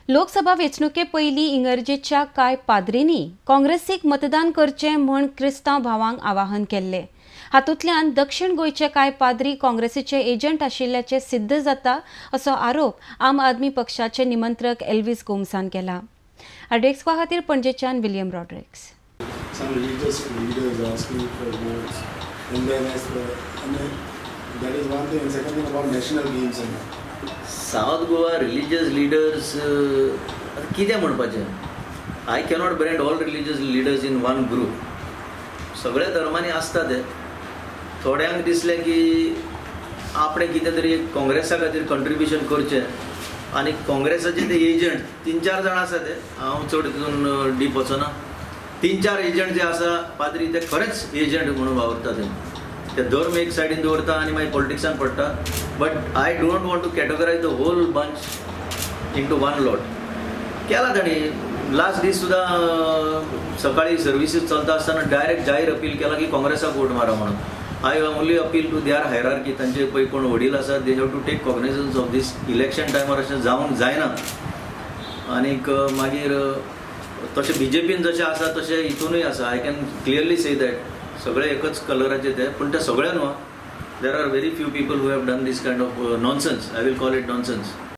लोकसभा वेंचणुके पयलीं इंगर्जेच्या कांय पाद्रींनी काँग्रेसीक मतदान करचें म्हूण क्रिस्तांव भावांक आवाहन केल्लें. हातूंतल्यान दक्षीण गोंयचे कांय पाद्री काँग्रेसीचे एजंट आशिल्ल्याचें सिद्ध जाता असो आरोप आम आदमी पक्षाचे निमंत्रक एल्वीस गोम्सान केला. आरडीएक्स खातीर पणजेच्यान William Rodrigues. Some religious leaders asking for votes, and then as for, and then that is one thing. And second thing about national games and all. South Goa religious leaders, आतां कितें म्हणपाचें, I cannot brand all religious leaders in one group. सगळ्या धर्मांनी आसता ते. थोड्यांक दिसलें की आपणें कितें तरी एक काँग्रेसा खातीर कंट्रिब्युशन करचें आनी काँग्रेसाचे ते एजंट तीन चार जाण आसा ते, हांव चड तितून डीप वचना. तीन चार एजंट जे आसा पाद्री, ते खरेंच एजंट म्हणून वावुरता. ते ते धर्म एक सायडीन दवरता आनी मागीर पॉलिटिक्सान पडटा. But I don't want to categorize the whole bunch into one lot. केला तांणी लास्ट दीस सुद्दां, सकाळी सर्विसीस चलता आसतना डायरेक्ट जाहीर अपील केला की काँग्रेसाक वोट मारा म्हणून. I only appeal to their hierarchy, तांचे पळय कोण वडील आसा, they have to take cognizance of this. Election टायमार अशें जावंक जायना. आनीक मागीर तशें बीजेपीन जशें आसा तशें हितूनय आसा. I can clearly say that सगळे एकच कलराचे ते, पूण ते सगळे न्हू. There are very few people who have done this kind of nonsense. I will call it nonsense.